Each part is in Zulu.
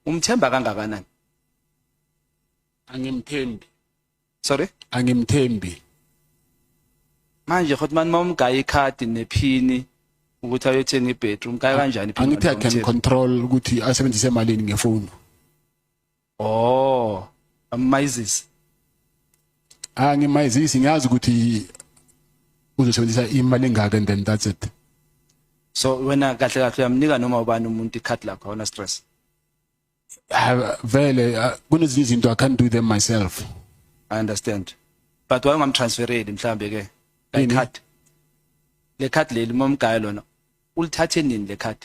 Umthemba kangakanani? Angimthembi. Sorry? Angimthembi. Manje Hotman, mawumgaya ikhadi nephini ukuthi ayothenga ibhetri, umgaya kanjani iphini? Angithi I can control ukuthi asebenzise malini ngefoni. Oh, amayizisi. Angimayizisi, ngiyazi ukuthi uzosebenzisa imali engaka and then that's it. So wena kahle kahle uyamnika noma ubani umuntu ikhadi lakho, awuna stress? Ah, vele kunezinye izinto I can't do them myself. I understand. But why ungamtransfereli mhlambe ke Ini? card? Le card leli momgaya lona ulithathe nini le card?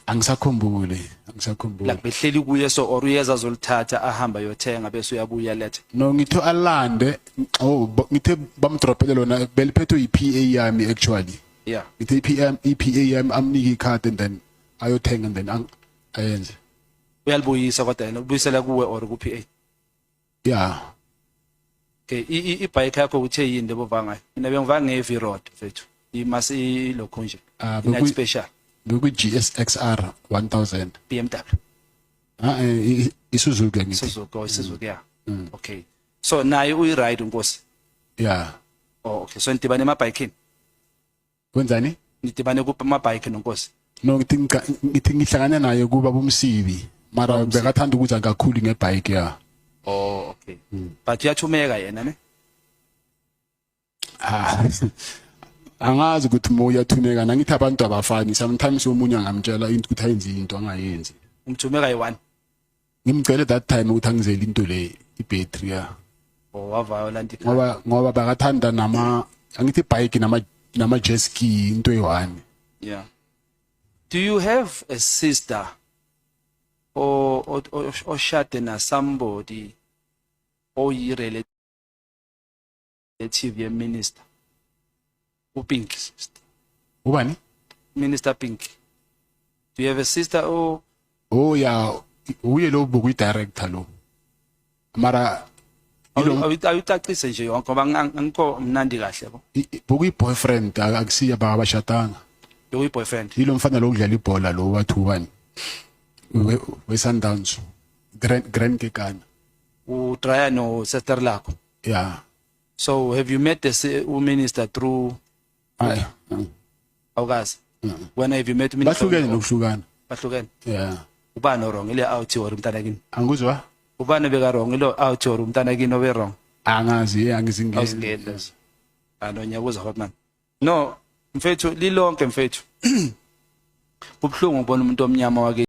Angisakhumbuli, angisakhumbuli. Like behleli kuye so or uyeza azolithatha ahamba yothenga bese uyabuya letha? No, ngithe alande, oh, ngithe bamdropele lona, beliphethwe i-PA yami actually. Ngithe i-PM, i-PA yami amnike icard and then ayothenga and then ayenze. Uyalibuyisa kodwa yena ubuyisela kuwe or ku PA? Yeah. Okay, ibike yakho uthe yini lebo vangayo? Mina bengivanga nge-V-Rod mfethu. Imase ilokho nje. Ah, I-night special. Bekwi-GSXR 1000. BMW. Ah, iSuzuki ngithi. Suzuki, oh, Suzuki, yeah. Okay. So naye uyi-ride unkosi. Yeah. Oh, okay. So nidibane emabhayikini. Wenzani? Nidibane kuphi amabhayiki nonkosi? No, ngithi ngihlangana naye kuba bomsibi. Mara bekathanda ukuza kakhulu ngebike, ya. Oh, okay. But uyathumeka yena ne? Ah. Angazi ukuthi mo uyathumeka, nangithi abantu abafani. Sometimes omunye angamtshela into ukuthi ayenze into angayenzi. Umthumeka yi-one. Ngimcele that time ukuthi angizele into le ibattery, ya. Oh, wavayo landa ikhadi. Ngoba bakathanda nama, angithi bike nama jet ski into eyi-one. Yeah. Do you have a sister or oshade na somebody oyi relative ye minister? UPink sister. Ubani? Minister Pink. Do you have a sister or Oh ya, uye lo bokuyi director lo. Mara Awuyicacise nje yonke ngoba angikho mnandi kahle yabo. Bokuyi boyfriend, akusiya abashatanga. Bekuyi boyfriend. Yilo mfana lo kudlala ibhola lo wathi ubani? We Sundowns. Grand Kekana. Udraya no sister lakho. Yeah. So have you met the minister through Hayi. Awukazi? When have you met minister? Bahlukene nokuhlukana. Bahlukene. Yeah. Ubani wrong ile out or umntana kini? Angikuzwa? Ubani beka wrong ilo out or umntana kini obe wrong? Angazi, angizingeni. Awuzingeni lezo. Ano ngiyakuza Hotman. No, mfethu, lilonke mfethu. Kubhlungu ukubona umuntu omnyama wake